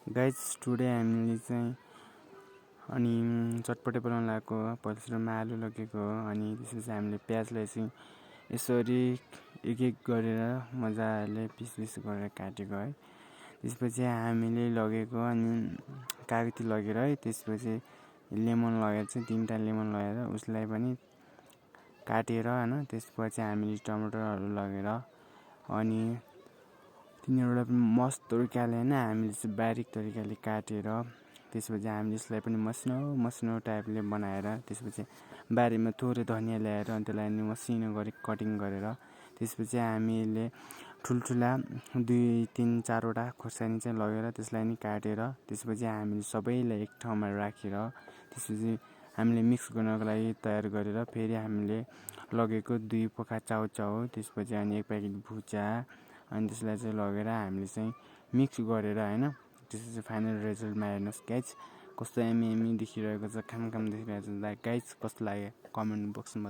Guys today हामीले चाहिँ अनि चटपटे बनाउन लागेको पहिला सुरुमा आलु लगेको अनि त्यसपछि हामीले प्याजलाई चाहिँ यसरी एक एक गरेर मजाले पिस गरेर काटेको है। त्यसपछि हामीले लगेको अनि कागती लगेर है, त्यसपछि लेमन लगेर चाहिँ 3टा लेमन लगेर उसलाई पनि काटेर हैन। त्यसपछि हामीले टमाटरहरू लगेर अनि तिनीहरूलाई पनि मस्त तरिकाले हैन हामीले चाहिँ बारीक तरिकाले काटेर त्यसपछि हामीले यसलाई पनि मसिनो टाइपले बनाएर त्यसपछि बारीमा थोरै धनिया ल्याएर अनि त्यसलाई नि मसिनो गरी कटिङ गरेर त्यसपछि हामीले ठुल्ठुला 2 3 4 वटा खोर्सानी चाहिँ लगेर त्यसलाई नि काटेर त्यसपछि हामीले सबैलाई एक ठाउँमा राखेर त्यसपछि हामीले मिक्स गर्नको लागि तयार गरेर फेरि हामीले लगेको 2 पोका चाउचाउ त्यसपछि अनि 1 प्याकेट भुजा अनि त्यसलाई चाहिँ लगेर हामीले चाहिँ मिक्स गरेर हैन। त्यसपछि फाइनल रिजल्टमा हेर्नुस् गाइज कस्तो यम्मी देखिरहेको छ, खाम देखिरहेको छ गाइज। कस्तो लाग्यो कमेन्ट बक्समा